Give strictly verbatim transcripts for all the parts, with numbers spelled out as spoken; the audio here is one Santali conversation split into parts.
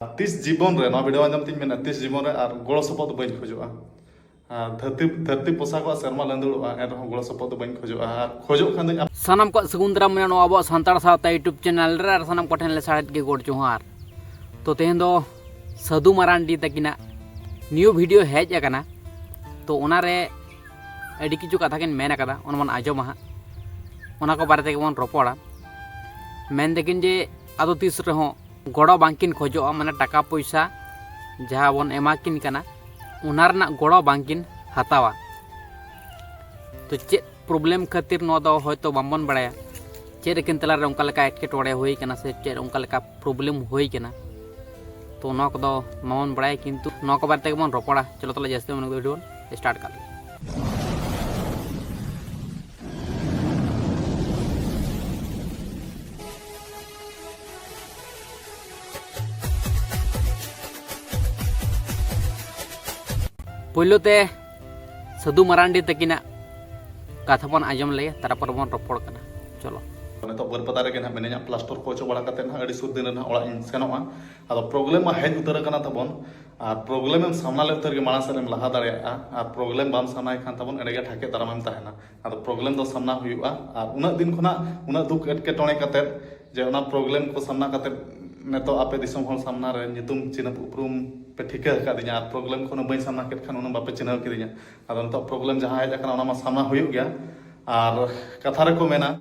ᱛᱤᱥ ᱡᱤᱵᱚᱱ ᱨᱮ, ᱱᱚᱣᱟ ᱵᱷᱤᱰᱤᱭᱳ ᱟᱸᱡᱚᱢ ᱛᱤᱧ ᱢᱮᱱᱟ, ᱛᱤᱥ ᱡᱤᱵᱚᱱ ᱨᱮ ᱟᱨ ᱜᱚᱲᱚ ᱥᱚᱯᱚᱦᱚᱫ ᱫᱚ ᱵᱟᱹᱧ ᱠᱷᱚᱡᱚᱜᱼᱟ᱾ ᱟᱨ ᱫᱷᱟᱹᱨᱛᱤ ᱫᱷᱟᱹᱨᱛᱤ ᱯᱚᱥᱟᱜᱚᱜᱼᱟ, ᱥᱮᱨᱢᱟ ᱞᱟᱸᱫᱩᱲᱚᱜᱼᱟ, ᱮᱱ ᱨᱮᱦᱚᱸ ᱜᱚᱲᱚ ᱥᱚᱯᱚᱦᱚᱫ ᱫᱚ ᱵᱟᱹᱧ ᱠᱷᱚᱡᱚᱜᱼᱟ᱾ ᱟᱨ ᱠᱷᱚᱡᱚᱜ ᱠᱷᱟᱱ ᱫᱚᱧ ᱟᱯᱮ ᱥᱟᱱᱟᱢ ᱠᱚᱣᱟᱜ ᱥᱟᱹᱜᱩᱱ ᱫᱟᱨᱟᱢ ᱢᱮᱱᱟᱜᱼᱟ ᱱᱚᱣᱟ ᱟᱵᱚᱣᱟᱜ ᱥᱟᱱᱛᱟᱲ ᱥᱟᱶᱛᱟ YouTube ᱪᱮᱱᱮᱞ ᱨᱮ, ᱟᱨ ᱥᱟᱱᱟᱢ ᱠᱚᱴᱷᱮᱱ ᱞᱮ ᱥᱟᱨᱦᱟᱣ ᱜᱮ ᱜᱚᱰ ᱡᱚᱦᱟᱨ᱾ ᱛᱚ ᱛᱮᱦᱮᱧ ᱫᱚ ᱥᱟᱹᱫᱷᱩ ᱢᱟᱨᱟᱱᱰᱤ ᱛᱟᱹᱠᱤᱱᱟᱜ ᱱᱤᱭᱩ ᱵᱷᱤᱰᱤᱭᱳ ᱦᱮᱡ ᱟᱠᱟᱱᱟ᱾ ᱛᱚ ᱚᱱᱟᱨᱮ ᱟᱹᱰᱤ ᱠᱤᱪᱷᱩ ᱠᱟᱛᱷᱟ ᱠᱤᱱ ᱢᱮᱱ ᱟᱠᱟᱫᱟ, ᱚᱱᱟ ᱵᱚᱱ ᱟᱸᱡᱚᱢᱟ ᱦᱟᱸᱜ᱾ ᱚᱱᱟ ᱠᱚ ᱵᱟᱨᱮ ᱛᱮᱜᱮ ᱵᱚᱱ ᱨᱚᱯᱚᱲᱟ᱾ ᱢᱮᱱ ᱫᱟᱹᱠᱤᱱ ᱡᱮ ᱟᱫᱚ ᱛᱤᱥ ᱨᱮᱦᱚᱸ ᱜᱚᱲᱚ ᱵᱟᱝᱠᱤᱱ ᱠᱷᱚᱡᱚᱜᱼᱟ, ᱢᱟᱱᱮ ᱴᱟᱠᱟ ᱯᱚᱭᱥᱟ ᱡᱟᱦᱟᱸ ᱵᱚᱱ ᱮᱢᱟ ᱠᱤᱱ ᱠᱟᱱᱟ, ᱚᱱᱟ ᱨᱮᱱᱟᱜ ᱜᱚᱲᱚ ᱵᱟᱝᱠᱤᱱ ᱦᱟᱛᱟᱣᱟ᱾ ᱛᱚ ᱪᱮᱫ ᱯᱨᱚᱵᱞᱮᱢ ᱠᱷᱟᱹᱛᱤᱨ ᱱᱚᱣᱟ ᱫᱚ ᱦᱚᱭᱛᱳ ᱵᱟᱝᱵᱚᱱ ᱵᱟᱲᱟᱭᱟ, ᱪᱮᱫ ᱟᱹᱠᱤᱱ ᱛᱟᱞᱟᱨᱮ ᱚᱱᱠᱟ ᱞᱮᱠᱟ ᱮᱴᱠᱮᱴᱚᱬᱮ ᱦᱩᱭ ᱠᱟᱱᱟ ᱥᱮ ᱪᱮᱫ ᱚᱱᱠᱟ ᱞᱮᱠᱟ ᱯᱨᱚᱵᱞᱮᱢ ᱦᱩᱭ ᱠᱟᱱᱟ, ᱛᱚ ᱱᱚᱣᱟ ᱠᱚᱫᱚ ᱵᱟᱵᱚᱱ ᱵᱟᱲᱟᱭᱟ᱾ ᱠᱤᱱᱛᱩ ᱱᱚᱣᱟ ᱠᱚ ᱵᱟᱨᱮ ᱛᱮᱜᱮ ᱵᱚᱱ ᱨᱚᱯᱚᱲᱟ᱾ ᱪᱚᱞᱚ ᱛᱟᱦᱚᱞᱮ ᱡᱟᱹᱥᱛᱤ ᱵᱟᱝ ᱵᱷᱤᱰᱤᱭᱳ ᱵᱚᱱ ᱥᱴᱟᱨᱴ ᱠᱟᱜ ᱞᱮᱜᱮ᱾ ᱯᱳᱭᱞᱳ ᱛᱮ ᱥᱟᱹᱫᱷᱩ ᱢᱟᱨᱟᱱᱰᱤ ᱛᱟᱹᱠᱤᱱᱟᱜ ᱠᱟᱛᱷᱟ ᱵᱚᱱ ᱟᱸᱡᱚᱢ ᱞᱮᱜᱮ, ᱛᱟᱨᱯᱚᱨ ᱵᱚᱱ ᱨᱚᱯᱚᱲ ᱠᱟᱱᱟ᱾ ᱪᱚᱞᱚ᱾ ᱱᱤᱛᱚᱜ ᱵᱟᱹᱨᱯᱟᱫᱟ ᱨᱮᱜᱮ ᱱᱟᱦᱟᱜ ᱢᱤᱱᱟᱹᱧᱟ, ᱯᱞᱟᱥᱴᱚᱨ ᱠᱚ ᱚᱪᱚᱜ ᱵᱟᱲᱟ ᱠᱟᱛᱮ ᱱᱟᱦᱟᱜ ᱟᱹᱰᱤ ᱥᱩᱨ ᱫᱤᱱ ᱨᱮ ᱱᱟᱦᱟᱜ ᱚᱲᱟᱜ ᱤᱧ ᱥᱮᱱᱚᱜᱼᱟ᱾ ᱟᱫᱚ ᱯᱨᱚᱵᱞᱮᱢ ᱢᱟ ᱦᱮᱡ ᱩᱛᱟᱹᱨ ᱟᱠᱟᱱᱟ ᱛᱟᱵᱚᱱ, ᱟᱨ ᱯᱨᱚᱵᱞᱮᱢ ᱮᱢ ᱥᱟᱢᱱᱟ ᱞᱮ ᱩᱛᱟᱹᱨ ᱜᱮ ᱢᱟᱲᱟᱝ ᱥᱮᱫ ᱮᱢ ᱞᱟᱦᱟ ᱫᱟᱲᱮᱭᱟᱜᱼᱟ, ᱟᱨ ᱯᱨᱚᱵᱞᱮᱢ ᱵᱟᱢ ᱥᱟᱢᱱᱟᱭ ᱠᱷᱟᱱ ᱛᱟᱵᱚᱱ ᱮᱸᱰᱮ ᱜᱮ ᱴᱷᱟᱠᱮᱫ ᱫᱟᱨᱟᱢᱮᱢ ᱛᱟᱦᱮᱱᱟ᱾ ᱟᱫᱚ ᱯᱨᱚᱵᱞᱮᱢ ᱫᱚ ᱥᱟᱢᱱᱟ ᱦᱩᱭᱩᱜᱼᱟ, ᱟᱨ ᱩᱱᱟᱹᱜ ᱫᱤᱱ ᱠᱷᱚᱱᱟᱜ ᱩᱱᱟᱹᱜ ᱫᱩᱠ ᱮᱴᱠᱮᱴᱚᱬᱮ ᱠᱟᱛᱮ ᱡᱮ ᱚᱱᱟ ᱯᱨᱚᱵᱞᱮᱢ ᱠᱚ ᱥᱟᱢᱱᱟ ᱠᱟᱛᱮ ᱱᱤᱛᱚᱜ ᱟᱯᱮ ᱫᱤᱥᱚᱢ ᱦᱚᱲ ᱥᱟᱢᱱᱟ ᱨᱮ ᱧᱩᱛᱩᱢ ᱪᱤᱱᱦᱟᱹᱯ ᱩᱯᱨᱩᱢ ᱯᱮ ᱴᱷᱤᱠᱟᱹ ᱟᱠᱟᱫᱤᱧᱟ, ᱟᱨ ᱯᱨᱚᱵᱞᱮᱢ ᱠᱷᱚᱱ ᱵᱟᱹᱧ ᱥᱟᱢᱱᱟ ᱠᱮᱫ ᱠᱷᱟᱱ ᱩᱱᱟᱹᱜ ᱵᱟᱯᱮ ᱪᱤᱱᱦᱟᱹᱣ ᱠᱤᱫᱤᱧᱟ᱾ ᱟᱫᱚ ᱱᱤᱛᱚᱜ ᱯᱨᱚᱵᱞᱮᱢ ᱡᱟᱦᱟᱸ ᱦᱮᱡ ᱟᱠᱟᱱᱟ ᱚᱱᱟ ᱢᱟ ᱥᱟᱢᱱᱟ ᱦᱩᱭᱩᱜ ᱜᱮᱭᱟ᱾ ᱟᱨ ᱠᱟᱛᱷᱟ ᱨᱮᱠᱚ ᱢᱮᱱᱟ,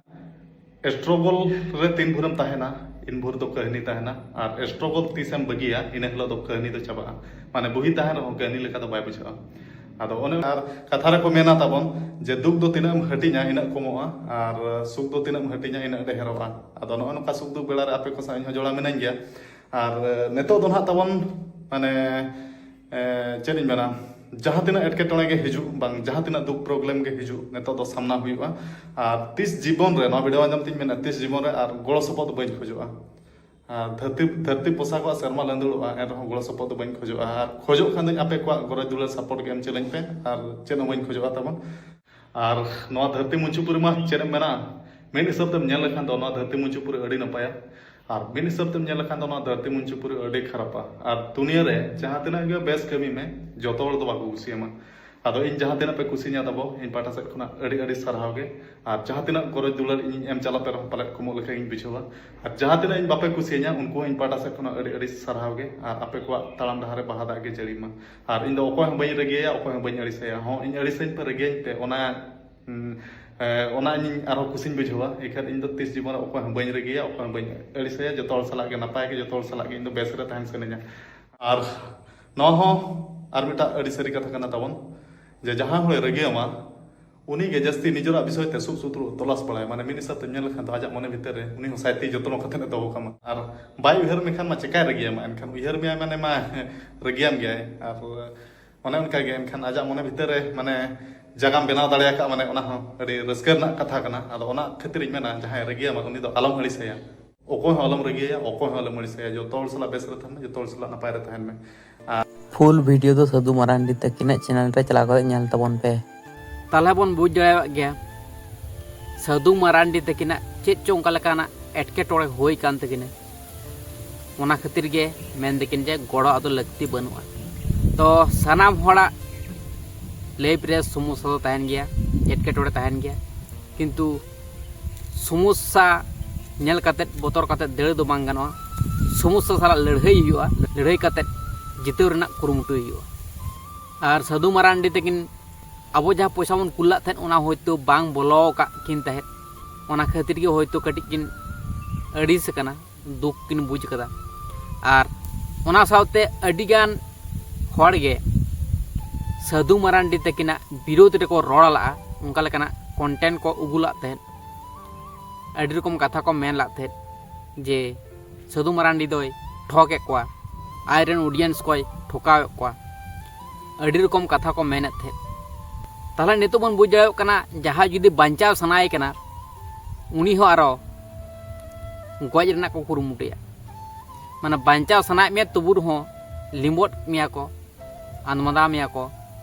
ᱥᱴᱨᱚᱜᱚᱞ ᱨᱮ ᱛᱤᱱ ᱵᱷᱳᱨᱮᱢ ᱛᱟᱦᱮᱱᱟ, ᱤᱱ ᱵᱷᱳᱨ ᱫᱚ ᱠᱟᱹᱦᱱᱤ ᱛᱟᱦᱮᱱᱟ, ᱟᱨ ᱥᱴᱨᱚᱜᱚᱞ ᱛᱤᱥᱮᱢ ᱵᱟᱹᱜᱤᱭᱟ, ᱤᱱᱟᱹ ᱦᱤᱞᱳᱜ ᱫᱚ ᱠᱟᱹᱦᱱᱤ ᱫᱚ ᱪᱟᱵᱟᱜᱼᱟ᱾ ᱢᱟᱱᱮ ᱵᱩᱦᱤ ᱛᱟᱦᱮᱱ ᱨᱮᱦᱚᱸ ᱠᱟᱹᱦᱱᱤ ᱞᱮᱠᱟ ᱫᱚ ᱵᱟᱭ ᱵᱩᱡᱷᱟᱹᱜᱼᱟ᱾ ᱟᱫᱚ ᱚᱱᱮ ᱟᱨ ᱠᱟᱛᱷᱟ ᱨᱮᱠᱚ ᱢᱮᱱᱟ ᱛᱟᱵᱚᱱ ᱡᱮ ᱫᱩᱠ ᱫᱚ ᱛᱤᱱᱟᱹᱜ ᱮᱢ ᱦᱟᱹᱴᱤᱧᱟ ᱤᱱᱟᱹᱜ ᱠᱚᱢᱚᱜᱼᱟ, ᱟᱨ ᱥᱩᱠ ᱫᱚ ᱛᱤᱱᱟᱹᱜ ᱮᱢ ᱦᱟᱹᱴᱤᱧᱟ ᱤᱱᱟᱹᱜ ᱰᱷᱮᱨᱚᱜᱼᱟ᱾ ᱟᱫᱚ ᱱᱚᱜᱼᱚ ᱱᱚᱝᱠᱟ ᱥᱩᱠ ᱫᱩᱠ ᱵᱮᱲᱟ ᱨᱮ ᱟᱯᱮ ᱠᱚ ᱥᱟᱶ ᱤᱧ ᱦᱚᱸ ᱡᱚᱲᱟᱣ ᱢᱤᱱᱟᱹᱧ ᱜᱮᱭᱟ᱾ ᱟᱨ ᱱᱤᱛᱚᱜ ᱫᱚ ᱱᱟᱦᱟᱜ ᱛᱟᱵᱚᱱ ᱢᱟᱱᱮ ᱮ, ᱪᱮᱫ ᱤᱧ ᱢᱮᱱᱟ, ᱡᱟᱦᱟᱸ ᱛᱤᱱᱟᱹᱜ ᱮᱴᱠᱮᱴᱚᱬᱮ ᱜᱮ ᱦᱤᱡᱩᱜ, ᱵᱟᱝ ᱡᱟᱦᱟᱸ ᱛᱤᱱᱟᱹᱜ ᱫᱩᱠ ᱯᱨᱚᱵᱞᱮᱢ ᱜᱮ ᱦᱤᱡᱩᱜ, ᱱᱤᱛᱚᱜ ᱫᱚ ᱥᱟᱢᱱᱟ ᱦᱩᱭᱩᱜᱼᱟ᱾ ᱟᱨ ᱛᱤᱥ ᱡᱤᱵᱚᱱ ᱨᱮ, ᱱᱚᱣᱟ ᱵᱷᱤᱰᱤᱭᱳ ᱟᱸᱡᱚᱢ ᱛᱤᱧ ᱢᱮᱱᱟ, ᱛᱤᱥ ᱡᱤᱵᱚᱱ ᱨᱮ ᱟᱨ ᱜᱚᱲᱚ ᱥᱚᱯᱚᱦᱚᱫ ᱫᱚ ᱵᱟᱹᱧ ᱠᱷᱚᱡᱚᱜᱼᱟ᱾ ᱟᱨ ᱫᱷᱟᱹᱨᱛᱤ ᱫᱷᱟᱹᱨᱛᱤ ᱯᱚᱥᱟᱜᱚᱜᱼᱟ, ᱥᱮᱨᱢᱟ ᱞᱟᱸᱫᱩᱲᱚᱜᱼᱟ, ᱮᱱ ᱨᱮᱦᱚᱸ ᱜᱚᱲᱚ ᱥᱚᱯᱚᱦᱚᱫ ᱫᱚ ᱵᱟᱹᱧ ᱠᱷᱚᱡᱚᱜᱼᱟ᱾ ᱟᱨ ᱠᱷᱚᱡᱚᱜ ᱠᱷᱟᱱ ᱫᱚᱧ ᱟᱯᱮ ᱠᱚᱣᱟᱜ ᱜᱚᱨᱚᱡᱽ ᱫᱩᱞᱟᱹᱲ ᱥᱟᱯᱳᱨᱴ ᱜᱮ ᱮᱢ ᱪᱟᱹᱞᱟᱹᱧ ᱯᱮ, ᱟᱨ ᱪᱮᱫ ᱦᱚᱸ ᱵᱟᱹᱧ ᱠᱷᱚᱡᱚᱜᱼᱟ ᱛᱟᱵᱚᱱ᱾ ᱟᱨ ᱱᱚᱣᱟ ᱫᱷᱟᱹᱨᱛᱤ ᱢᱩᱪᱩ ᱯᱩᱨᱤ ᱢᱟ ᱪᱮᱫ ᱮᱢ ᱢᱮᱱᱟ, ᱢᱤᱫ ᱦᱤᱥᱟᱹᱵ ᱛᱮᱢ ᱧᱮᱞ ᱞᱮᱠᱷᱟᱱ ᱫᱚ ᱱᱚᱣᱟ ᱫᱷᱟᱹᱨᱛᱤ ᱢᱩᱪᱩ ᱯᱩᱨᱤ ᱟᱹᱰᱤ ᱱᱟᱯᱟᱭᱟ᱾ ᱟᱨ ᱢᱤᱫ ᱦᱤᱥᱟᱹᱵ ᱛᱮᱢ ᱧᱮᱞ ᱞᱮᱠᱷᱟᱱ ᱫᱚ ᱱᱚᱣᱟ ᱫᱷᱟᱹᱨᱛᱤ ᱢᱩᱧᱪᱩ ᱯᱩᱨᱤ ᱟᱹᱰᱤ ᱠᱷᱟᱨᱟᱯᱟ᱾ ᱟᱨ ᱫᱩᱱᱤᱭᱟᱹ ᱨᱮ ᱡᱟᱦᱟᱸ ᱛᱤᱱᱟᱹᱜ ᱜᱮ ᱵᱮᱥ ᱠᱟᱹᱢᱤ ᱢᱮ, ᱡᱚᱛᱚ ᱦᱚᱲ ᱫᱚ ᱵᱟᱠᱚ ᱠᱩᱥᱤᱭᱟᱢᱟ᱾ ᱟᱫᱚ ᱤᱧ ᱡᱟᱦᱟᱸ ᱛᱤᱱᱟᱹᱜ ᱯᱮ ᱠᱩᱥᱤᱧᱟ ᱛᱟᱵᱚ, ᱤᱧ ᱯᱟᱦᱴᱟ ᱥᱮᱫ ᱠᱷᱚᱱᱟᱜ ᱟᱹᱰᱤ ᱟᱹᱰᱤ ᱥᱟᱨᱦᱟᱣ ᱜᱮ᱾ ᱟᱨ ᱡᱟᱦᱟᱸ ᱛᱤᱱᱟᱹᱜ ᱜᱚᱨᱚᱡᱽ ᱫᱩᱞᱟᱹᱲ ᱤᱧᱤᱧ ᱮᱢ ᱪᱟᱞᱟᱜ ᱯᱮ ᱨᱮᱦᱚᱸ ᱯᱟᱞᱮᱫ ᱠᱚᱢᱚᱜ ᱞᱮᱠᱟ ᱜᱤᱧ ᱵᱩᱡᱷᱟᱹᱣᱟ᱾ ᱟᱨ ᱡᱟᱦᱟᱸ ᱛᱤᱱᱟᱹᱜ ᱤᱧ ᱵᱟᱯᱮ ᱠᱩᱥᱤᱭᱟᱹᱧᱟ, ᱩᱱᱠᱩ ᱦᱚᱸ ᱤᱧ ᱯᱟᱦᱴᱟ ᱥᱮᱫ ᱠᱷᱚᱱᱟᱜ ᱟᱹᱰᱤ ᱟᱹᱰᱤ ᱥᱟᱨᱦᱟᱣ ᱜᱮ᱾ ᱟᱨ ᱟᱯᱮ ᱠᱚᱣᱟᱜ ᱛᱟᱲᱟᱢ ᱰᱟᱦᱟᱨ ᱨᱮ ᱵᱟᱦᱟ ᱫᱟᱜ ᱜᱮ ᱡᱟᱹᱲᱤ ᱢᱟ᱾ ᱟᱨ ᱤᱧ ᱫᱚ ᱚᱠᱚᱭ ᱦᱚᱸ ᱵᱟᱹᱧ ᱨᱟᱹᱜᱤᱭᱟᱹᱭᱟ, ᱚᱠᱚᱭ ᱦᱚᱸ ᱵᱟᱹᱧ ᱟᱹᱲᱤᱥᱟᱹᱭᱟ᱾ ᱦᱚᱸ, ᱤᱧ ᱟᱹᱲᱤᱥᱟᱹᱧ ᱯᱮ, ᱨᱟᱹᱜᱤᱭᱟᱹᱧ ᱯᱮ, ᱚᱱᱟ ᱦᱩᱸ, ᱮ, ᱚᱱᱟ ᱤᱧ ᱟᱨᱦᱚᱸ ᱠᱩᱥᱤᱧ ᱵᱩᱡᱷᱟᱹᱣᱟ᱾ ᱮᱱᱠᱷᱟᱱ ᱤᱧ ᱫᱚ ᱛᱤᱥ ᱡᱤᱵᱚᱱ ᱨᱮ ᱚᱠᱚᱭ ᱦᱚᱸ ᱵᱟᱹᱧ ᱨᱟᱹᱜᱤᱭᱟ, ᱚᱠᱚᱭ ᱦᱚᱸ ᱵᱟᱹᱧ ᱟᱹᱲᱤᱥᱟᱭᱟ᱾ ᱡᱚᱛᱚ ᱦᱚᱲ ᱥᱟᱞᱟᱜ ᱜᱮ ᱱᱟᱯᱟᱭ ᱜᱮ, ᱡᱚᱛᱚ ᱦᱚᱲ ᱥᱟᱞᱟᱜ ᱜᱮ ᱤᱧ ᱫᱚ ᱵᱮᱥ ᱨᱮ ᱛᱟᱦᱮᱱ ᱥᱟᱱᱟᱧᱟ᱾ ᱟᱨ ᱱᱚᱣᱟ ᱦᱚᱸ ᱟᱨ ᱢᱤᱫᱴᱟᱝ ᱟᱹᱰᱤ ᱥᱟᱹᱨᱤ ᱠᱟᱛᱷᱟ ᱠᱟᱱᱟ ᱛᱟᱵᱚᱱ, ᱡᱮ ᱡᱟᱦᱟᱸᱭ ᱦᱚᱲᱮ ᱨᱟᱹᱜᱤᱭᱟᱢᱟ, ᱩᱱᱤ ᱜᱮ ᱡᱟᱹᱥᱛᱤ ᱱᱤᱡᱮᱨᱟᱜ ᱵᱤᱥᱚᱭ ᱛᱮ ᱥᱩᱜ ᱥᱩᱛᱨᱩᱜ ᱛᱚᱞᱟᱥ ᱵᱟᱲᱟᱭᱟ᱾ ᱢᱟᱱᱮ, ᱢᱤᱫ ᱦᱤᱥᱟᱹᱵ ᱛᱮᱢ ᱧᱮᱞ ᱞᱮᱠᱷᱟᱱ ᱫᱚ ᱟᱡᱟᱜ ᱢᱚᱱᱮ ᱵᱷᱤᱛᱤᱨ ᱨᱮ ᱩᱱᱤ ᱦᱚᱸ ᱥᱟᱭᱛᱤ ᱡᱚᱛᱱᱚ ᱠᱟᱛᱮ ᱮ ᱫᱚᱦᱚ ᱠᱟᱢᱟ᱾ ᱟᱨ ᱵᱟᱭ ᱩᱭᱦᱟᱹᱨ ᱢᱮᱠᱷᱟᱱ ᱢᱟ ᱪᱮᱠᱟᱭ ᱨᱟᱹᱜᱤᱭᱟᱢᱟ? ᱮᱱᱠᱷᱟᱱ ᱩᱭᱦᱟᱹᱨ ᱢᱮᱭᱟᱭ ᱢᱟᱱᱮ ᱢᱟ ᱨᱟᱹᱜᱤᱭᱟᱢ ᱜᱮᱭᱟᱭ᱾ ᱟᱨ ᱚᱱᱮ ᱚᱱᱠᱟ ᱜᱮ, ᱮᱱᱠᱷᱟᱱ ᱟᱡᱟᱜ ᱢᱚᱱᱮ ᱵᱷᱤᱛᱤᱨ ᱨᱮ ᱢᱟᱱᱮ ᱡᱟᱜᱟᱢ ᱵᱮᱱᱟᱣ ᱫᱟᱲᱮ ᱟᱠᱟᱫ, ᱢᱟᱱᱮ ᱚᱱᱟ ᱦᱚᱸ ᱟᱹᱰᱤ ᱨᱟᱹᱥᱠᱟᱹ ᱨᱮᱱᱟᱜ ᱠᱟᱛᱷᱟ ᱠᱟᱱᱟ᱾ ᱟᱫᱚ ᱚᱱᱟ ᱠᱷᱟᱹᱛᱤᱨ ᱤᱧ ᱢᱮᱱᱟ, ᱡᱟᱦᱟᱸᱭ ᱨᱟᱹᱜᱤᱭᱟᱢᱟ ᱩᱱᱤ ᱫᱚ ᱟᱞᱚᱢ ᱟᱹᱲᱤᱥᱟᱭᱟ, ᱚᱠᱚᱭ ᱦᱚᱸ ᱟᱞᱚᱢ ᱨᱟᱹᱜᱤᱭᱟᱭᱟ, ᱚᱠᱚᱭ ᱦᱚᱸ ᱟᱞᱚᱢ ᱟᱹᱲᱤᱥᱟᱭᱟ᱾ ᱡᱚᱛᱚ ᱦᱚᱲ ᱥᱟᱞᱟᱜ ᱵᱮᱥ ᱨᱮ ᱛᱟᱦᱮᱱ ᱢᱮ, ᱡᱚᱛᱚ ᱦᱚᱲ ᱥᱟᱞᱟᱜ ᱱᱟᱯᱟᱭ ᱨᱮ ᱛᱟᱦᱮᱱ ᱢᱮ᱾ ᱟᱨ ᱯᱷᱩᱞ ᱵᱷᱤᱰᱤᱭᱳ ᱫᱚ ᱥᱟᱹᱫᱷᱩ ᱢᱟᱨᱟᱱᱰᱤ ᱛᱟᱹᱠᱤᱱᱟᱜ ᱪᱮᱱᱮᱞ ᱨᱮ ᱪᱟᱞᱟᱣ ᱠᱟᱛᱮ ᱧᱮᱞ ᱛᱟᱵᱚᱱ ᱯᱮ᱾ ᱛᱟᱦᱞᱮ ᱵᱚᱱ ᱵᱩᱡᱽ ᱫᱟᱲᱮᱭᱟᱜ ᱜᱮᱭᱟ ᱥᱟᱹᱫᱷᱩ ᱢᱟᱨᱟᱱᱰᱤ ᱛᱟᱹᱠᱤᱱᱟᱜ ᱪᱮᱫ ᱪᱚ ᱚᱱᱠᱟ ᱞᱮᱠᱟᱱᱟᱜ ᱮᱴᱠᱮᱴᱚᱬᱮ ᱦᱩᱭ ᱠᱟᱱ ᱛᱟᱹᱠᱤᱱᱟ᱾ ᱚᱱᱟ ᱠᱷᱟᱹᱛᱤᱨ ᱜᱮ ᱢᱮᱱ ᱫᱟᱹᱠᱤᱱ ᱡᱮ ᱜᱚᱲᱚ ᱟᱫᱚ ᱞᱟᱹᱠᱛᱤ ᱵᱟᱹᱱᱩᱜᱼᱟ᱾ ᱛᱚ ᱥᱟᱱᱟᱢ ᱦᱚᱲᱟᱜ ᱞᱟᱭᱤᱯᱷ ᱨᱮ ᱥᱚᱢᱚᱥᱥᱟ ᱫᱚ ᱛᱟᱦᱮᱱ ᱜᱮᱭᱟ, ᱮᱴᱠᱮᱴᱚᱬᱮ ᱛᱟᱦᱮᱱ ᱜᱮᱭᱟ, ᱠᱤᱱᱛᱩ ᱥᱚᱢᱚᱥᱥᱟ ᱧᱮᱞ ᱠᱟᱛᱮᱫ, ᱵᱚᱛᱚᱨ ᱠᱟᱛᱮᱫ ᱫᱟᱹᱲ ᱫᱚ ᱵᱟᱝ ᱜᱟᱱᱚᱜᱼᱟ᱾ ᱥᱚᱢᱚᱥᱥᱟ ᱥᱟᱞᱟᱜ ᱞᱟᱹᱲᱦᱟᱹᱭ ᱦᱩᱭᱩᱜᱼᱟ, ᱞᱟᱹᱲᱦᱟᱹᱭ ᱠᱟᱛᱮᱫ ᱡᱤᱛᱟᱹᱣ ᱨᱮᱱᱟᱜ ᱠᱩᱨᱩᱢᱩᱴᱩᱭ ᱦᱩᱭᱩᱜᱼᱟ᱾ ᱟᱨ ᱥᱟᱹᱫᱷᱩ ᱢᱟᱨᱟᱱᱰᱤ ᱛᱟᱹᱠᱤᱱ ᱟᱵᱚ ᱡᱟᱦᱟᱸ ᱯᱚᱭᱥᱟ ᱵᱚᱱ ᱠᱩᱞ ᱞᱟᱜ ᱛᱟᱦᱮᱸᱫ, ᱚᱱᱟ ᱦᱚᱭᱛᱳ ᱵᱟᱝ ᱵᱚᱞᱚ ᱟᱠᱟᱫ ᱠᱤᱱ ᱛᱟᱦᱮᱸᱫ, ᱚᱱᱟ ᱠᱷᱟᱹᱛᱤᱨ ᱜᱮ ᱦᱚᱭᱛᱳ ᱠᱟᱹᱴᱤᱡ ᱠᱤᱱ ᱟᱹᱲᱤᱥ ᱟᱠᱟᱱᱟ, ᱫᱩᱠ ᱠᱤᱱ ᱵᱩᱡᱽ ᱠᱟᱫᱟ᱾ ᱟᱨ ᱚᱱᱟ ᱥᱟᱶᱛᱮ ᱟᱹᱰᱤᱜᱟᱱ ᱦᱚᱲ ᱜᱮ ᱥᱟᱹᱫᱷᱩ ᱢᱟᱨᱟᱱᱰᱤ ᱛᱟᱹᱠᱤᱱᱟᱜ ᱵᱤᱨᱳᱫᱷ ᱨᱮᱠᱚ ᱨᱚᱲ ᱞᱟᱜᱼᱟ, ᱚᱱᱠᱟ ᱞᱮᱠᱟᱱᱟᱜ ᱠᱚᱱᱴᱮᱱᱴ ᱠᱚ ᱟᱹᱜᱩ ᱞᱟᱜ ᱛᱟᱦᱮᱸᱫ᱾ ᱟᱹᱰᱤ ᱨᱚᱠᱚᱢ ᱠᱟᱛᱷᱟ ᱠᱚ ᱢᱮᱱ ᱞᱟᱜ ᱛᱟᱦᱮᱸᱫ ᱡᱮ ᱥᱟᱹᱫᱷᱩ ᱢᱟᱨᱟᱱᱰᱤ ᱫᱚᱭ ᱴᱷᱚᱠ ᱮᱫ ᱠᱚᱣᱟ, ᱟᱡᱨᱮᱱ ᱚᱰᱤᱭᱮᱱᱥ ᱠᱚᱭ ᱴᱷᱚᱠᱟᱣ ᱮᱫ ᱠᱚᱣᱟ, ᱟᱹᱰᱤ ᱨᱚᱠᱚᱢ ᱠᱟᱛᱷᱟ ᱠᱚ ᱢᱮᱱᱮᱫ ᱛᱟᱦᱮᱸᱫ᱾ ᱛᱟᱦᱞᱮ ᱱᱤᱛᱚᱜ ᱵᱚᱱ ᱵᱩᱡᱽ ᱫᱟᱲᱮᱭᱟᱜ ᱠᱟᱱᱟ, ᱡᱟᱦᱟᱸᱭ ᱡᱩᱫᱤ ᱵᱟᱧᱪᱟᱣ ᱥᱟᱱᱟᱭᱮ ᱠᱟᱱᱟ, ᱩᱱᱤ ᱦᱚᱸ ᱟᱨᱚ ᱜᱚᱡ ᱨᱮᱱᱟᱜ ᱠᱚ ᱠᱩᱨᱩᱢᱩᱴᱩᱭᱟ᱾ ᱢᱟᱱᱮ ᱵᱟᱧᱪᱟᱣ ᱥᱟᱱᱟᱭᱮᱫ ᱢᱮᱭᱟ, ᱛᱚᱵᱩ ᱨᱮᱦᱚᱸ ᱞᱤᱸᱵᱚᱫ ᱢᱮᱭᱟ ᱠᱚ, ᱟᱸᱫᱽᱢᱟᱫᱟ ᱢᱮᱭᱟ ᱠᱚ,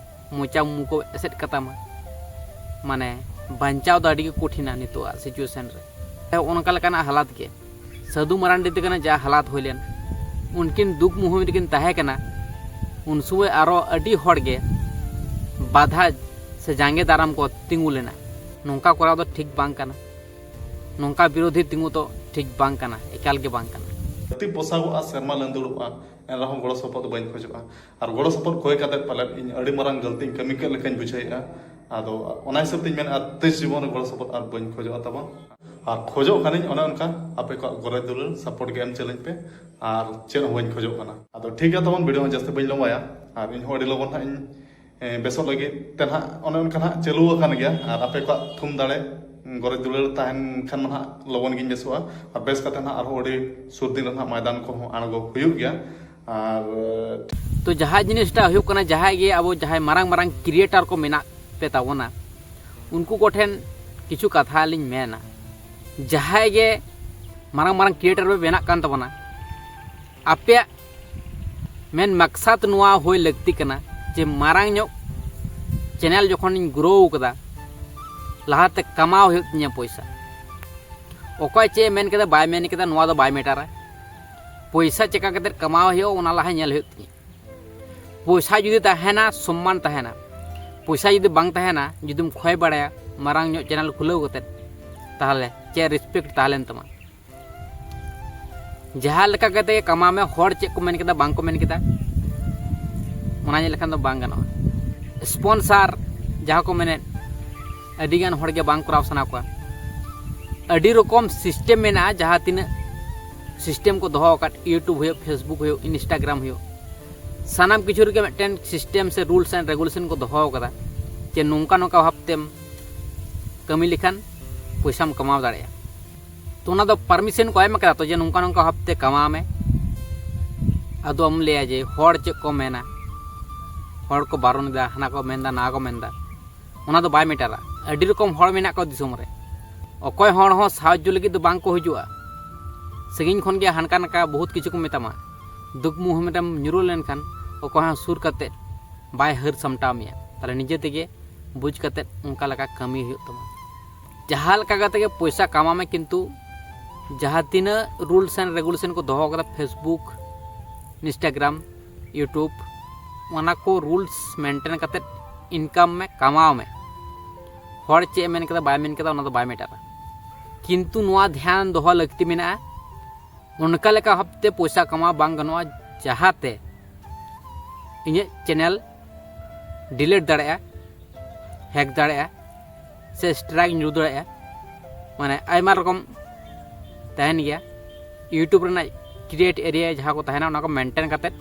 ᱢᱚᱪᱟ ᱢᱩ ᱠᱚ ᱮᱥᱮᱫ ᱠᱟᱛᱟᱢᱟ᱾ ᱢᱟᱱᱮ ᱵᱟᱧᱪᱟᱣ ᱫᱚ ᱟᱹᱰᱤ ᱜᱮ ᱠᱚᱴᱷᱤᱱᱟ ᱱᱤᱛᱚᱜᱟᱜ ᱥᱤᱪᱩᱭᱮᱥᱚᱱ ᱨᱮ᱾ ᱚᱱᱠᱟ ᱞᱮᱠᱟᱱᱟᱜ ᱦᱟᱞᱟᱛ ᱜᱮ᱾ ᱥᱟᱹᱫᱷᱩ ᱢᱟᱨᱟᱱᱰᱤ ᱛᱟᱹᱠᱤᱱᱟᱜ ᱡᱟ ᱦᱟᱞᱟᱛ ᱦᱩᱭ ᱞᱮᱱ, ᱩᱱᱠᱤᱱ ᱫᱩᱠ ᱢᱩᱦᱤᱢ ᱨᱮᱠᱤᱱ ᱛᱟᱦᱮᱸ ᱠᱟᱱᱟ, ᱩᱱ ᱥᱚᱢᱚᱭ ᱟᱨᱚ ᱟᱹᱰᱤ ᱦᱚᱲ ᱜᱮ ᱵᱟᱫᱷᱟ ᱥᱮ ᱡᱟᱸᱜᱮ ᱫᱟᱨᱟᱢ ᱠᱚ ᱛᱤᱸᱜᱩ ᱞᱮᱱᱟ᱾ ᱱᱚᱝᱠᱟ ᱠᱚᱨᱟᱣ ᱫᱚ ᱴᱷᱤᱠ ᱵᱟᱝ ᱠᱟᱱᱟ᱾ ᱱᱚᱝᱠᱟ ᱵᱤᱨᱳᱫᱷᱤ ᱛᱤᱸᱜᱩ ᱫᱚ ᱴᱷᱤᱠ ᱵᱟᱝ ᱠᱟᱱᱟ, ᱮᱠᱟᱞ ᱜᱮ ᱵᱟᱝ ᱠᱟᱱᱟ᱾ ᱫᱷᱟᱹᱨᱛᱤ ᱯᱚᱥᱟᱜᱚᱜᱼᱟ, ᱥᱮᱨᱢᱟ ᱞᱟᱹᱸᱫᱩᱲᱚᱜᱼᱟ, ᱮᱱ ᱨᱮᱦᱚᱸ ᱜᱚᱲᱚ ᱥᱚᱯᱚᱦᱚᱫ ᱫᱚ ᱵᱟᱹᱧ ᱠᱷᱚᱡᱚᱜᱼᱟ᱾ ᱟᱨ ᱜᱚᱲᱚ ᱥᱚᱯᱚᱦᱚᱫ ᱠᱚᱭ ᱠᱟᱛᱮ ᱯᱟᱞᱮᱫ ᱤᱧ ᱟᱹᱰᱤ ᱢᱟᱨᱟᱝ ᱜᱟᱹᱞᱛᱤᱧ ᱠᱟᱹᱢᱤ ᱠᱮᱫ ᱞᱮᱠᱟᱧ ᱵᱩᱡᱷᱟᱹᱣᱮᱫᱼᱟ᱾ ᱟᱫᱚ ᱚᱱᱟ ᱦᱤᱥᱟᱹᱵ ᱛᱤᱧ ᱢᱮᱱᱟ, ᱟᱨ ᱛᱤᱥ ᱡᱤᱵᱚᱱ ᱨᱮ ᱜᱚᱲᱚ ᱥᱚᱯᱚᱦᱚᱫ ᱟᱨ ᱵᱟᱹᱧ ᱠᱷᱚᱡᱚᱜᱼᱟ ᱛᱟᱵᱚᱱ᱾ ᱟᱨ ᱠᱷᱚᱡᱚᱜ ᱠᱟᱹᱱᱟᱹᱧ ᱚᱱᱮ ᱚᱱᱠᱟ ᱟᱯᱮ ᱠᱚᱣᱟᱜ ᱜᱚᱨᱚᱡᱽ ᱫᱩᱞᱟᱹᱲ ᱥᱟᱯᱳᱨᱴ ᱜᱮ ᱮᱢ ᱪᱟᱹᱞᱟᱹᱧ ᱯᱮ, ᱟᱨ ᱪᱮᱫ ᱦᱚᱸ ᱵᱟᱹᱧ ᱠᱷᱚᱡᱚᱜ ᱠᱟᱱᱟ᱾ ᱟᱫᱚ ᱴᱷᱤᱠ ᱜᱮᱭᱟ ᱛᱟᱵᱚᱱ, ᱵᱷᱤᱰᱤᱭᱳ ᱦᱚᱸ ᱡᱟᱹᱥᱛᱤ ᱵᱟᱹᱧ ᱞᱚᱢᱵᱟᱭᱟ, ᱟᱨ ᱤᱧ ᱦᱚᱸ ᱟᱹᱰᱤ ᱞᱚᱜᱚᱱ ᱦᱟᱸᱜ ᱤᱧ ᱮ, ᱵᱮᱥᱚᱜ ᱞᱟᱹᱜᱤᱫ ᱛᱮ ᱱᱟᱦᱟᱜ ᱚᱱᱮ ᱚᱱᱠᱟ ᱱᱟᱦᱟᱜ ᱪᱟᱹᱞᱩ ᱟᱠᱟᱱ ᱜᱮᱭᱟ᱾ ᱟᱨ ᱟᱯᱮ ᱠᱚᱣᱟᱜ ᱛᱷᱩᱢ ᱫᱟᱲᱮ, ᱜᱚᱨᱚᱡᱽ ᱫᱩᱞᱟᱹᱲ ᱛᱟᱦᱮᱱ ᱠᱷᱟᱱ ᱢᱟ ᱱᱟᱦᱟᱜ ᱞᱚᱜᱚᱱ ᱜᱤᱧ ᱵᱮᱥᱚᱜᱼᱟ᱾ ᱟᱨ ᱵᱮᱥ ᱠᱟᱛᱮ ᱱᱟᱦᱟᱜ ᱟᱨᱦᱚᱸ ᱟᱹᱰᱤ ᱥᱩᱨ ᱫᱤᱱ ᱨᱮ ᱱᱟᱦᱟᱜ ᱢᱚᱭᱫᱟᱱ ᱠᱚᱦᱚᱸ ᱟᱬᱜᱚ ᱦᱩᱭᱩᱜ ᱜᱮᱭᱟ᱾ ᱟᱨ ᱛᱚ ᱡᱟᱦᱟᱸ ᱡᱤᱱᱤᱥᱴᱟ ᱦᱩᱭᱩᱜ ᱠᱟᱱᱟ, ᱡᱟᱦᱟᱸᱭ ᱜᱮ ᱟᱵᱚ ᱡᱟᱦᱟᱸᱭ ᱢᱟᱨᱟᱝ ᱢᱟᱨᱟᱝ ᱠᱨᱤᱭᱮᱴᱟᱨ ᱠᱚ ᱢᱮᱱᱟᱜ ᱯᱮ ᱛᱟᱵᱚᱱᱟ, ᱩᱱᱠᱩ ᱠᱚᱴᱷᱮᱱ ᱠᱤᱪᱷᱩ ᱠᱟᱛᱷᱟ ᱞᱤᱧ ᱢᱮᱱᱟ᱾ ᱡᱟᱦᱟᱸᱭ ᱜᱮ ᱢᱟᱨᱟᱝ ᱢᱟᱨᱟᱝ ᱠᱨᱤᱭᱮᱴᱟᱨ ᱯᱮ ᱵᱮᱱᱟᱜ ᱠᱟᱱ ᱛᱟᱵᱚᱱᱟ, ᱟᱯᱮᱭᱟᱜ ᱢᱮᱱ ᱢᱟᱠᱥᱟᱫ ᱱᱚᱣᱟ ᱦᱩᱭ ᱞᱟᱹᱠᱛᱤ ᱠᱟᱱᱟ ᱡᱮ ᱢᱟᱨᱟᱝ ᱧᱚᱜ ᱪᱮᱱᱮᱞ ᱡᱚᱠᱷᱚᱱᱤᱧ ᱜᱨᱳ ᱠᱟᱫᱟ, ᱞᱟᱦᱟᱛᱮ ᱠᱟᱢᱟᱣ ᱦᱩᱭᱩᱜ ᱛᱤᱧᱟᱹ ᱯᱚᱭᱥᱟ᱾ ᱚᱠᱚᱭ ᱪᱮᱫ ᱮ ᱢᱮᱱ ᱠᱮᱫᱟ ᱵᱟᱭ ᱢᱮᱱ ᱠᱮᱫᱟ, ᱱᱚᱣᱟ ᱫᱚ ᱵᱟᱭ ᱢᱮᱴᱟᱨᱟ᱾ ᱯᱚᱭᱥᱟ ᱪᱮᱠᱟ ᱠᱟᱛᱮ ᱠᱟᱢᱟᱣ ᱦᱩᱭᱩᱜᱼᱟ, ᱚᱱᱟ ᱞᱟᱦᱟ ᱧᱮᱞ ᱦᱩᱭᱩᱜ ᱛᱤᱧᱟᱹ᱾ ᱯᱚᱭᱥᱟ ᱡᱩᱫᱤ ᱛᱟᱦᱮᱱᱟ, ᱥᱚᱢᱢᱟᱱ ᱛᱟᱦᱮᱱᱟ᱾ ᱯᱚᱭᱥᱟ ᱡᱩᱫᱤ ᱵᱟᱝ ᱛᱟᱦᱮᱱᱟ, ᱡᱩᱫᱤᱢ ᱠᱷᱚᱭ ᱵᱟᱲᱟᱭᱟ ᱢᱟᱨᱟᱝ ᱧᱚᱜ ᱪᱮᱱᱮᱞ ᱠᱷᱩᱞᱟᱹᱣ ᱠᱟᱛᱮ, ᱛᱟᱦᱚᱞᱮ ᱪᱮᱫ ᱨᱮᱥᱯᱮᱠᱴ ᱛᱟᱦᱮᱸ ᱞᱮᱱ ᱛᱟᱢᱟ? ᱡᱟᱦᱟᱸ ᱞᱮᱠᱟ ᱠᱟᱛᱮ ᱜᱮ ᱠᱟᱢᱟᱣ ᱢᱮ, ᱦᱚᱲ ᱪᱮᱫ ᱠᱚ ᱢᱮᱱ ᱠᱮᱫᱟ, ᱵᱟᱝ ᱠᱚ ᱢᱮᱱ ᱠᱮᱫᱟ, ᱚᱱᱟ ᱧᱮᱞ ᱞᱮᱠᱷᱟᱱ ᱫᱚ ᱵᱟᱝ ᱜᱟᱱᱚᱜᱼᱟ᱾ ᱥᱯᱚᱱᱥᱟᱨ ᱡᱟᱦᱟᱸ ᱠᱚ ᱢᱮᱱᱮᱫ, ᱟᱹᱰᱤᱜᱟᱱ ᱦᱚᱲᱜᱮ ᱵᱟᱝ ᱠᱚᱨᱟᱣ ᱥᱟᱱᱟ ᱠᱚᱣᱟ᱾ ᱟᱹᱰᱤ ᱨᱚᱠᱚᱢ ᱥᱤᱥᱴᱮᱢ ᱢᱮᱱᱟᱜᱼᱟ, ᱡᱟᱦᱟᱸ ᱛᱤᱱᱟᱹᱜ ᱥᱤᱥᱴᱮᱢ ᱠᱚ ᱫᱚᱦᱚ ᱟᱠᱟᱫ, YouTube ᱦᱩᱭᱩᱜ, Facebook ᱦᱩᱭᱩᱜ, Instagram ᱦᱩᱭᱩᱜ, ᱥᱟᱱᱟᱢ ᱠᱤᱪᱷᱩ ᱨᱮᱜᱮ ᱢᱤᱫᱴᱮᱱ ᱥᱤᱥᱴᱮᱢ ᱥᱮ ᱨᱩᱞᱥ ᱮᱱᱰ ᱨᱮᱜᱩᱞᱮᱥᱚᱱ ᱠᱚ ᱫᱚᱦᱚ ᱟᱠᱟᱫᱟ ᱡᱮ ᱱᱚᱝᱠᱟ ᱱᱚᱝᱠᱟ ᱵᱷᱟᱵᱽᱛᱮᱢ ᱠᱟᱹᱢᱤ ᱞᱮᱠᱷᱟᱱ ᱯᱚᱭᱥᱟᱢ ᱠᱟᱢᱟᱣ ᱫᱟᱲᱮᱭᱟᱜᱼᱟ᱾ ᱛᱚ ᱚᱱᱟ ᱫᱚ ᱯᱟᱨᱢᱤᱥᱚᱱ ᱠᱚ ᱮᱢ ᱟᱠᱟᱫᱟ ᱛᱚ, ᱡᱮ ᱱᱚᱝᱠᱟ ᱱᱚᱝᱠᱟ ᱵᱷᱟᱵᱽᱛᱮ ᱠᱟᱢᱟᱣ ᱢᱮ᱾ ᱟᱫᱚ ᱟᱢ ᱞᱟᱹᱭᱟ ᱡᱮ ᱦᱚᱲ ᱪᱮᱫ ᱠᱚ ᱢᱮᱱᱟ, ᱦᱚᱲ ᱠᱚ ᱵᱟᱨᱚᱱ ᱮᱫᱟ, ᱦᱟᱱᱟ ᱠᱚ ᱢᱮᱱᱫᱟ, ᱱᱟᱣᱟ ᱠᱚ ᱢᱮᱱᱫᱟ, ᱚᱱᱟ ᱫᱚ ᱵᱟᱭ ᱢᱮᱴᱟᱨᱟ᱾ ᱟᱹᱰᱤ ᱨᱚᱠᱚᱢ ᱦᱚᱲ ᱢᱮᱱᱟᱜ ᱠᱚᱣᱟ ᱫᱤᱥᱚᱢ ᱨᱮ, ᱚᱠᱚᱭ ᱦᱚᱲ ᱦᱚᱸ ᱥᱟᱦᱟᱡᱽᱡᱚ ᱞᱟᱹᱜᱤᱫ ᱫᱚ ᱵᱟᱝ ᱠᱚ ᱦᱤᱡᱩᱜᱼᱟ᱾ ᱥᱟᱺᱜᱤᱧ ᱠᱷᱚᱱ ᱜᱮ ᱦᱟᱱᱠᱟ ᱱᱟᱝᱠᱟ ᱵᱚᱦᱩᱛ ᱠᱤᱪᱷᱩ ᱠᱚ ᱢᱮᱛᱟᱢᱟ᱾ ᱫᱩᱠ ᱢᱩᱦᱤᱢ ᱨᱮᱢ ᱧᱩᱨᱩ ᱞᱮᱱᱠᱷᱟᱱ ᱚᱠᱚᱭ ᱦᱚᱸ ᱥᱩᱨ ᱠᱟᱛᱮᱫ ᱵᱟᱭ ᱦᱟᱹᱨ ᱥᱟᱢᱴᱟᱣ ᱢᱮᱭᱟ᱾ ᱛᱟᱦᱞᱮ ᱱᱤᱡᱮ ᱛᱮᱜᱮ ᱵᱩᱡᱽ ᱠᱟᱛᱮᱫ ᱚᱱᱠᱟ ᱞᱮᱠᱟ ᱠᱟᱹᱢᱤ ᱦᱩᱭᱩᱜ ᱛᱟᱢᱟ᱾ ᱡᱟᱦᱟᱸ ᱞᱮᱠᱟ ᱠᱟᱛᱮ ᱜᱮ ᱯᱚᱭᱥᱟ ᱠᱟᱢᱟᱣ ᱢᱮ, ᱠᱤᱱᱛᱩ ᱡᱟᱦᱟᱸ ᱛᱤᱱᱟᱹᱜ rules and regulation ᱠᱚ ᱫᱚᱦᱚ ᱠᱟᱫᱟ, Facebook, Instagram, YouTube, ᱚᱱᱟ ᱠᱚ rules maintain ᱠᱟᱛᱮᱫ income ᱢᱮ, ᱠᱟᱢᱟᱣ ᱢᱮ᱾ ᱦᱚᱲ ᱪᱮᱫ ᱮ ᱢᱮᱱ ᱠᱮᱫᱟ ᱵᱟᱭ ᱢᱮᱱ ᱠᱮᱫᱟ, ᱚᱱᱟ ᱫᱚ ᱵᱟᱭ ᱢᱮᱴᱟᱨᱟ᱾ ᱠᱤᱱᱛᱩ ᱱᱚᱣᱟ ᱫᱷᱮᱭᱟᱱ ᱫᱚᱦᱚ ᱞᱟᱹᱠᱛᱤ ᱢᱮᱱᱟᱜᱼᱟ, ᱚᱱᱠᱟ ᱞᱮᱠᱟ ᱵᱷᱟᱵᱛᱮ ᱯᱚᱭᱥᱟ ᱠᱟᱢᱟᱣ ᱵᱟᱝ ᱜᱟᱱᱚᱜᱼᱟ ᱡᱟᱦᱟᱸᱛᱮ ᱤᱧᱟᱹᱜ channel delete ᱫᱟᱲᱮᱭᱟᱜᱼᱟ, hack ᱫᱟᱲᱮᱭᱟᱜᱼᱟ, ᱥᱮ strike ᱧᱩᱨ ᱫᱟᱲᱮᱭᱟᱜᱼᱟ᱾ ᱢᱟᱱᱮ ᱟᱭᱢᱟ ᱨᱚᱠᱚᱢ ᱛᱟᱦᱮᱱ ᱜᱮᱭᱟ᱾ YouTube ᱨᱮᱱᱟᱜ create area ᱡᱟᱦᱟᱸ ᱠᱚ ᱛᱟᱦᱮᱱᱟ, ᱚᱱᱟ ᱠᱚ maintain ᱠᱟᱛᱮᱫ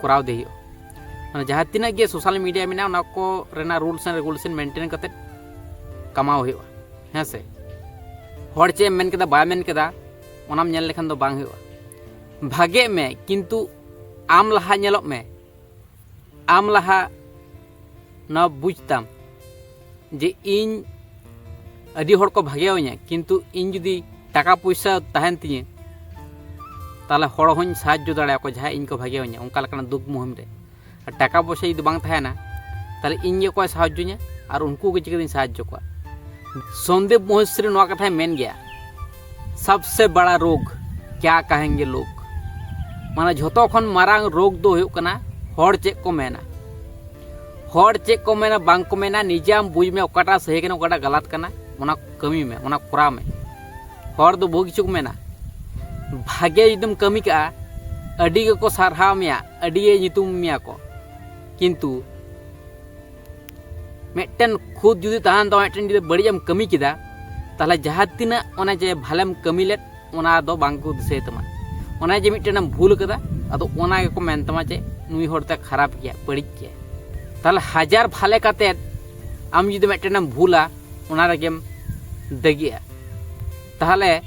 ᱠᱚᱨᱟᱣ ᱤᱫᱤ ᱦᱩᱭᱩᱜᱼᱟ᱾ ᱢᱟᱱᱮ ᱡᱟᱦᱟᱸ ᱛᱤᱱᱟᱹᱜ ᱜᱮ social media ᱢᱮᱱᱟᱜᱼᱟ, ᱚᱱᱟ ᱠᱚ ᱨᱮᱱᱟᱜ rules and regulation maintain ᱠᱟᱛᱮᱫ ᱠᱟᱢᱟᱣ ᱦᱩᱭᱩᱜᱼᱟ, ᱦᱮᱸ ᱥᱮ? ᱦᱚᱲ ᱪᱮᱫ ᱮᱢ ᱢᱮᱱ ᱠᱮᱫᱟ ᱵᱟᱭ ᱢᱮᱱ ᱠᱮᱫᱟ, ᱚᱱᱟᱢ ᱧᱮᱞ ᱞᱮᱠᱷᱟᱱ ᱫᱚ ᱵᱟᱝ ᱦᱩᱭᱩᱜᱼᱟ᱾ ᱵᱷᱟᱜᱮᱜ ᱢᱮ, ᱠᱤᱱᱛᱩ ᱟᱢ ᱞᱟᱦᱟ ᱧᱮᱞᱚᱜ ᱢᱮ, ᱟᱢ ᱞᱟᱦᱟ ᱱᱚᱣᱟ ᱵᱩᱡᱽ ᱛᱟᱢ ᱡᱮ ᱤᱧ, ᱟᱹᱰᱤ ᱦᱚᱲ ᱠᱚ ᱵᱷᱟᱜᱮᱣᱟᱹᱧᱟ, ᱠᱤᱱᱛᱩ ᱤᱧ ᱡᱩᱫᱤ ᱴᱟᱠᱟ ᱯᱚᱭᱥᱟ ᱛᱟᱦᱮᱱ ᱛᱤᱧᱟᱹ, ᱛᱟᱦᱚᱞᱮ ᱦᱚᱲ ᱦᱚᱸᱧ ᱥᱟᱦᱟᱡᱽᱡᱚ ᱫᱟᱲᱮᱭᱟᱠᱚᱣᱟ ᱡᱟᱦᱟᱸᱭ ᱤᱧ ᱠᱚ ᱵᱷᱟᱜᱮᱣᱟᱹᱧᱟ ᱚᱱᱠᱟ ᱞᱮᱠᱟᱱᱟᱜ ᱫᱩᱠ ᱢᱩᱦᱤᱢ ᱨᱮ᱾ ᱟᱨ ᱴᱟᱠᱟ ᱯᱚᱭᱥᱟ ᱡᱩᱫᱤ ᱵᱟᱝ ᱛᱟᱦᱮᱱᱟ, ᱛᱟᱦᱚᱞᱮ ᱤᱧ ᱜᱮ ᱚᱠᱚᱭ ᱥᱟᱦᱟᱡᱽᱡᱚᱧᱟ ᱟᱨ ᱩᱱᱠᱩ ᱜᱮ ᱪᱤᱠᱟᱹᱛᱤᱧ ᱥᱟᱦᱟᱡᱽᱡᱚ ᱠᱚᱣᱟ? ᱥᱚᱱᱫᱤᱯ ᱢᱚᱦᱮᱥᱨᱤ ᱱᱚᱣᱟ ᱠᱟᱛᱷᱟᱭ ᱢᱮᱱ ᱜᱮᱭᱟ, "ᱥᱚᱵᱥᱮ ᱵᱟᱲᱟ ᱨᱳᱜᱽ ᱠᱭᱟ ᱠᱟᱦᱮᱝᱜᱮ ᱞᱳᱜᱽ", ᱢᱟᱱᱮ ᱡᱷᱚᱛᱚ ᱠᱷᱚᱱ ᱢᱟᱨᱟᱝ ᱨᱳᱜᱽ ᱫᱚ ᱦᱩᱭᱩᱜ ᱠᱟᱱᱟ ᱦᱚᱲ ᱪᱮᱫ ᱠᱚ ᱢᱮᱱᱟ᱾ ᱦᱚᱲ ᱪᱮᱫ ᱠᱚ ᱢᱮᱱᱟ ᱵᱟᱝ ᱠᱚ ᱢᱮᱱᱟ, ᱱᱤᱡᱮ ᱟᱢ ᱵᱩᱡᱽ ᱢᱮ ᱚᱠᱟᱴᱟᱜ ᱥᱟᱹᱦᱤ ᱠᱟᱱᱟ, ᱚᱠᱟᱴᱟᱜ ᱜᱟᱞᱟᱛ ᱠᱟᱱᱟ, ᱚᱱᱟ ᱠᱟᱹᱢᱤ ᱢᱮ, ᱚᱱᱟ ᱠᱚᱨᱟᱣ ᱢᱮ᱾ ᱦᱚᱲ ᱫᱚ ᱵᱚᱦᱩ ᱠᱤᱪᱷᱩ ᱠᱚ ᱢᱮᱱᱟ, ᱵᱷᱟᱜᱮ ᱡᱩᱫᱤᱢ ᱠᱟᱹᱢᱤ ᱠᱟᱜᱼᱟ, ᱟᱹᱰᱤ ᱜᱮᱠᱚ ᱥᱟᱨᱦᱟᱣ ᱢᱮᱭᱟ, ᱟᱹᱰᱤ ᱜᱮ ᱧᱩᱛᱩᱢ ᱢᱮᱭᱟ ᱠᱚ, ᱠᱤᱱᱛᱩ ᱢᱤᱫᱴᱮᱱ ᱠᱷᱩᱫ ᱡᱩᱫᱤ ᱛᱟᱦᱮᱱ ᱛᱟᱢᱟ, ᱢᱤᱫᱴᱮᱱ ᱡᱩᱫᱤ ᱵᱟᱹᱲᱤᱡ ᱮᱢ ᱠᱟᱹᱢᱤ ᱠᱮᱫᱟ, ᱛᱟᱦᱚᱞᱮ ᱡᱟᱦᱟᱸ ᱛᱤᱱᱟᱹᱜ ᱚᱱᱮ ᱡᱮ ᱵᱷᱟᱞᱮᱢ ᱠᱟᱹᱢᱤ ᱞᱮᱫ, ᱚᱱᱟ ᱫᱚ ᱵᱟᱝ ᱠᱚ ᱫᱤᱥᱟᱹᱭ ᱛᱟᱢᱟ᱾ ᱚᱱᱮ ᱡᱮ ᱢᱤᱫᱴᱮᱱ ᱮᱢ ᱵᱷᱩᱞ ᱠᱟᱫᱟ, ᱟᱫᱚ ᱚᱱᱟ ᱜᱮᱠᱚ ᱢᱮᱱ ᱛᱟᱢᱟ ᱡᱮ ᱱᱩᱭ ᱦᱚᱲ ᱫᱚ ᱠᱷᱟᱨᱟᱯ ᱜᱮᱭᱟ, ᱵᱟᱹᱲᱤᱡ ᱜᱮᱭᱟ᱾ ᱛᱟᱦᱚᱞᱮ ᱦᱟᱡᱟᱨ ᱵᱷᱟᱞᱮ ᱠᱟᱛᱮᱫ ᱟᱢ ᱡᱩᱫᱤ ᱢᱤᱫᱴᱮᱱ ᱮᱢ ᱵᱷᱩᱞᱟ, ᱚᱱᱟ ᱨᱮᱜᱮᱢ ᱫᱟᱹᱜᱤᱜᱼᱟ᱾ ᱛᱟᱦᱚᱞᱮ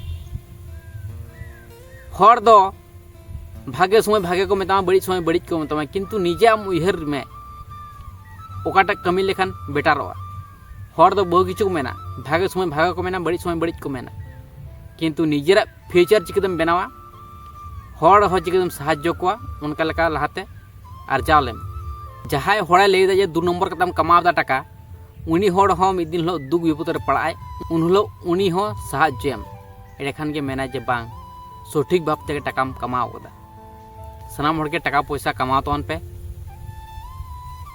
ᱦᱚᱲ ᱫᱚ ᱵᱷᱟᱜᱮ ᱥᱚᱢᱚᱭ ᱵᱷᱟᱜᱮ ᱠᱚ ᱢᱮᱛᱟᱢᱟ, ᱵᱟᱹᱲᱤᱡ ᱥᱚᱢᱚᱭ ᱵᱟᱹᱲᱤᱡ ᱠᱚ ᱢᱮᱛᱟᱢᱟ, ᱠᱤᱱᱛᱩ ᱱᱤᱡᱮ ᱟᱢ ᱩᱭᱦᱟᱹᱨ ᱢᱮ ᱚᱠᱟᱴᱟᱜ ᱠᱟᱹᱢᱤ ᱞᱮᱠᱷᱟᱱ ᱵᱮᱴᱟᱨᱚᱜᱼᱟ᱾ ᱦᱚᱲ ᱫᱚ ᱵᱚᱦᱩ ᱠᱤᱪᱷᱩ ᱠᱚ ᱢᱮᱱᱟ, ᱵᱷᱟᱜᱮ ᱥᱚᱢᱚᱭ ᱵᱷᱟᱜᱮ ᱠᱚ ᱢᱮᱱᱟ, ᱵᱟᱹᱲᱤᱡ ᱥᱚᱢᱚᱭ ᱵᱟᱹᱲᱤᱡ ᱠᱚ ᱢᱮᱱᱟ, ᱠᱤᱱᱛᱩ ᱱᱤᱡᱮᱨᱟᱜ future ᱪᱤᱠᱟᱹᱛᱮᱢ ᱵᱮᱱᱟᱣᱟ, ᱦᱚᱲ ᱦᱚᱸ ᱪᱤᱠᱟᱹᱛᱮᱢ ᱥᱟᱦᱟᱡᱽᱡᱚ ᱠᱚᱣᱟ, ᱚᱱᱠᱟ ᱞᱮᱠᱟ ᱞᱟᱦᱟᱛᱮ ᱟᱨᱡᱟᱣ ᱞᱮᱢ᱾ ᱡᱟᱦᱟᱸᱭ ᱦᱚᱲᱮ ᱞᱟᱹᱭᱫᱟ ᱡᱮ ᱫᱩ ᱱᱚᱢᱵᱚᱨ ᱠᱟᱛᱮᱢ ᱠᱟᱢᱟᱣ ᱮᱫᱟ ᱴᱟᱠᱟ, ᱩᱱᱤ ᱦᱚᱲ ᱦᱚᱸ ᱢᱤᱫ ᱫᱤᱱ ᱦᱤᱞᱳᱜ ᱫᱩᱠ ᱵᱤᱯᱚᱫ ᱨᱮ ᱯᱟᱲᱟᱜᱼᱟᱭ, ᱩᱱ ᱦᱤᱞᱳᱜ ᱩᱱᱤ ᱦᱚᱸ ᱥᱟᱦᱟᱡᱽᱡᱚᱭᱮᱢ᱾ ᱮᱸᱰᱮᱠᱷᱟᱱ ᱜᱮ ᱢᱮᱱᱟᱭ ᱡᱮ ᱵᱟᱝ, ᱥᱚᱴᱷᱤᱠ ᱵᱷᱟᱵᱽ ᱛᱮᱜᱮ ᱴᱟᱠᱟᱢ ᱠᱟᱢᱟᱣ ᱠᱟᱫᱟ᱾ ᱥᱟᱱᱟᱢ ᱦᱚᱲ ᱜᱮ ᱴᱟᱠᱟ ᱯᱚᱭᱥᱟ ᱠᱟᱢᱟᱣ ᱛᱟᱵᱚᱱ ᱯᱮ᱾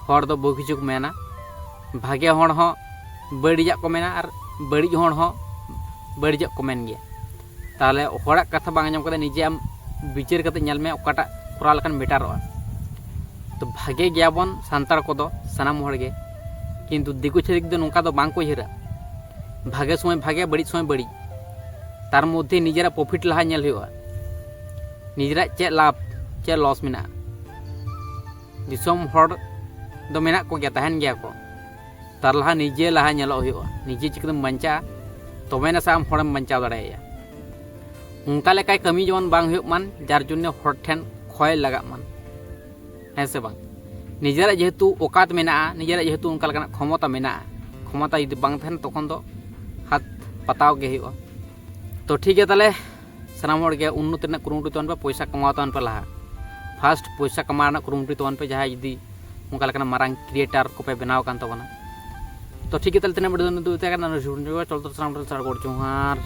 ᱦᱚᱲ ᱫᱚ ᱵᱚᱦᱩ ᱠᱤᱪᱷᱩ ᱠᱚ ᱢᱮᱱᱟ, ᱵᱷᱟᱜᱮ ᱦᱚᱲ ᱦᱚᱸ ᱵᱟᱹᱲᱤᱡᱟᱜ ᱠᱚ ᱢᱮᱱᱟ ᱟᱨ ᱵᱟᱹᱲᱤᱡ ᱦᱚᱲ ᱦᱚᱸ ᱵᱟᱹᱲᱤᱡᱟᱜ ᱠᱚ ᱢᱮᱱ ᱜᱮᱭᱟ᱾ ᱛᱟᱦᱚᱞᱮ ᱦᱚᱲᱟᱜ ᱠᱟᱛᱷᱟ ᱵᱟᱝ ᱟᱸᱡᱚᱢ ᱠᱟᱛᱮ ᱱᱤᱡᱮ ᱟᱢ ᱵᱤᱪᱟᱹᱨ ᱠᱟᱛᱮ ᱧᱮᱞ ᱢᱮ ᱚᱠᱟᱴᱟᱜ ᱠᱚᱨᱟᱣ ᱞᱮᱠᱷᱟᱱ ᱵᱮᱴᱟᱨᱚᱜᱼᱟ᱾ ᱛᱚ ᱵᱷᱟᱜᱮ ᱜᱮᱭᱟᱵᱚᱱ ᱥᱟᱱᱛᱟᱲ ᱠᱚᱫᱚ ᱥᱟᱱᱟᱢ ᱦᱚᱲ ᱜᱮ, ᱠᱤᱱᱛᱩ ᱫᱤᱠᱩ ᱪᱷᱟᱹᱛᱤᱠ ᱫᱚ ᱱᱚᱝᱠᱟ ᱫᱚ ᱵᱟᱝ ᱠᱚ ᱩᱭᱦᱟᱹᱨᱟ᱾ ᱵᱷᱟᱜᱮ ᱥᱚᱢᱚᱭ ᱵᱷᱟᱜᱮ, ᱵᱟᱹᱲᱤᱡ ᱥᱚᱢᱚᱭ ᱵᱟᱹᱲᱤᱡ, ᱛᱟᱨ ᱢᱚᱫᱽᱫᱷᱮ ᱱᱤᱡᱮᱨᱟᱜ ᱯᱨᱚᱯᱷᱤᱴ ᱞᱟᱦᱟ ᱧᱮᱞ ᱦᱩᱭᱩᱜᱼᱟ, ᱱᱤᱡᱮᱨᱟᱜ ᱪᱮᱫ ᱞᱟᱵᱷ ᱪᱮᱫ ᱞᱚᱥ ᱢᱮᱱᱟᱜᱼᱟ᱾ ᱫᱤᱥᱚᱢ ᱦᱚᱲ ᱫᱚ ᱢᱮᱱᱟᱜ ᱠᱚᱜᱮᱭᱟ, ᱛᱟᱦᱮᱱ ᱜᱮᱭᱟ ᱠᱚ, ᱛᱟᱨ ᱞᱟᱦᱟ ᱱᱤᱡᱮ ᱞᱟᱦᱟ ᱧᱮᱞᱚᱜ ᱦᱩᱭᱩᱜᱼᱟ, ᱱᱤᱡᱮ ᱪᱤᱠᱟᱹᱛᱮᱢ ᱵᱟᱧᱪᱟᱜᱼᱟ, ᱛᱚᱵᱮ ᱱᱟᱥᱮ ᱟᱢ ᱦᱚᱲᱮᱢ ᱵᱟᱧᱪᱟᱣ ᱫᱟᱲᱮᱭᱟᱭᱟ᱾ ᱚᱱᱠᱟ ᱞᱮᱠᱟᱭ ᱠᱟᱹᱢᱤ ᱡᱮᱢᱚᱱ ᱵᱟᱝ ᱦᱩᱭᱩᱜ ᱢᱟᱱ, ᱡᱟᱨ ᱡᱚᱱᱱᱮ ᱦᱚᱲ ᱴᱷᱮᱱ ᱠᱷᱚᱭ ᱞᱟᱜᱟᱜ ᱢᱟᱱ, ᱦᱮᱸ ᱥᱮ ᱵᱟᱝ? ᱱᱤᱡᱮᱨᱟᱜ ᱡᱮᱦᱮᱛᱩ ᱚᱠᱟᱛ ᱢᱮᱱᱟᱜᱼᱟ, ᱱᱤᱡᱮᱨᱟᱜ ᱡᱮᱦᱮᱛᱩ ᱚᱱᱠᱟ ᱞᱮᱠᱟᱱᱟᱜ ᱠᱷᱚᱢᱚᱛᱟ ᱢᱮᱱᱟᱜᱼᱟ, ᱠᱷᱚᱢᱚᱛᱟ ᱡᱩᱫᱤ ᱵᱟᱝ ᱛᱟᱦᱮᱱᱟ ᱛᱚᱠᱷᱚᱱ ᱫᱚ ᱦᱟᱛ ᱯᱟᱛᱟᱣ ᱜᱮ ᱦᱩᱭᱩᱜᱼᱟ᱾ ᱛᱚ ᱴᱷᱤᱠ ᱜᱮᱭᱟ, ᱛᱟᱦᱚᱞᱮ ᱥᱟᱱᱟᱢ ᱦᱚᱲ ᱜᱮ ᱩᱱᱱᱚᱛᱤ ᱨᱮᱱᱟᱜ ᱠᱩᱨᱩᱢᱩᱴᱩ ᱛᱟᱵᱚᱱ ᱯᱮ, ᱯᱚᱭᱥᱟ ᱠᱟᱢᱟᱣ ᱛᱟᱵᱚᱱ ᱯᱮ ᱞᱟᱦᱟ᱾ ᱯᱷᱟᱥᱴ ᱯᱚᱭᱥᱟ ᱠᱟᱢᱟᱣ ᱨᱮᱱᱟᱜ ᱠᱩᱨᱩᱢᱩᱴᱩ ᱛᱟᱵᱚᱱ ᱯᱮ, ᱡᱟᱦᱟᱸᱭ ᱡᱩᱫᱤ ᱚᱱᱠᱟ ᱞᱮᱠᱟᱱᱟᱜ ᱢᱟᱨᱟᱝ ᱠᱨᱤᱭᱮᱴᱟᱨ ᱠᱚᱯᱮ ᱵᱮᱱᱟᱣ ᱟᱠᱟᱱ ᱛᱟᱵᱚᱱᱟ᱾ ᱛᱚ ᱴᱷᱤᱠ ᱜᱮᱭᱟ, ᱛᱟᱦᱚᱞᱮ ᱛᱮᱦᱮᱧᱟᱜ ᱵᱷᱤᱰᱤᱭᱳ ᱫᱚ ᱱᱤᱛᱚᱜ ᱫᱚ ᱛᱟᱦᱮᱸ ᱠᱟᱱᱟ᱾ ᱪᱚᱞᱚ ᱛᱚ ᱥᱟᱱᱟᱢ ᱴᱷᱮᱱ ᱥᱟᱨ ᱜᱚᱰ ᱡᱚᱦᱟᱨ᱾